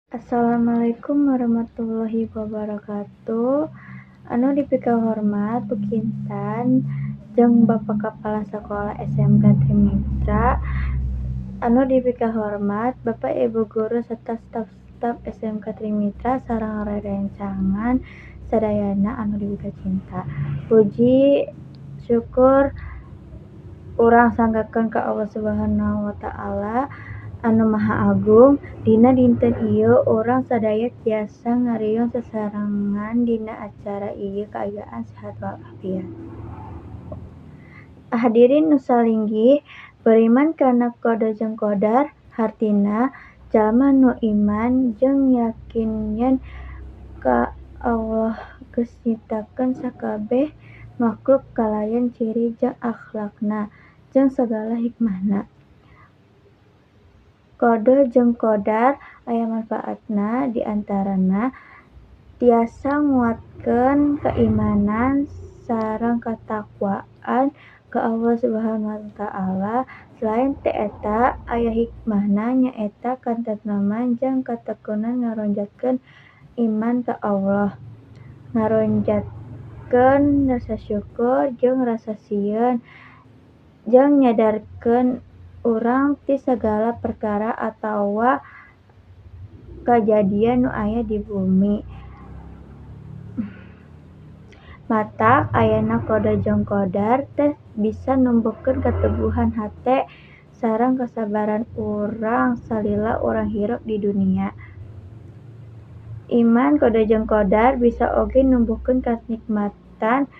Assalamualaikum warahmatullahi wabarakatuh. Anu dipikahormat Bu Kintan jeung Bapak Kepala Sekolah SMK Trimitra. Anu dipikahormat Bapak Ibu guru serta staf-staf SMK Trimitra sareng rerencangan sadayana anu dipikacinta. Puji syukur urang sanggakeun ka Allah Subhanahu wa Ta'ala anu Maha Agung. Dina dinten ieu urang sadaya tiasa ngariung sasarengan dina acara ieu kaayaan sehat walafiat. Hadirin nu salinggih, beriman kana qada jeung qadar hartina jalma nu iman jeung yakin yen ka Allah geus nyiptakeun sakabeh makhluk kalayan ciri jeung akhlakna jeung sagala hikmahna. Qada jeung qadar aya manfaatna, di antarana tiasa nguatkeun kaimanan sareng katakwaan ka Allah Subhanahu wa Ta'ala. Selain ti eta aya hikmahna, nyaeta katentreman jeung katekunan, ngaronjatkeun iman ka Allah, ngaronjatkeun rasa syukur jeung rasa sieun, jeung nyadarkeun urang ti sagala perkara atawa kajadian nu aya di bumi. Matak ayana qada jeung qadar teh bisa numbuhkeun kateguhan hate sareng kasabaran urang salila urang hirup di dunia. Iman qada jeung qadar bisa oge numbuhkeun kanikmatan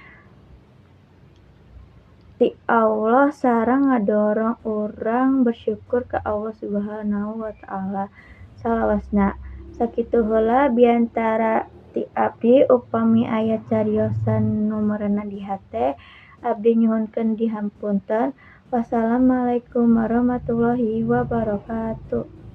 ti Allah sareng ngadorong urang bersyukur ka Allah Subhanahu wa Ta'ala salawasna. Sakitu heula biantara ti abdi, upami aya cariosan nu merenah di hate, abdi nyuhunkeun dihapunten. Wassalamualaikum warahmatullahi wabarakatuh.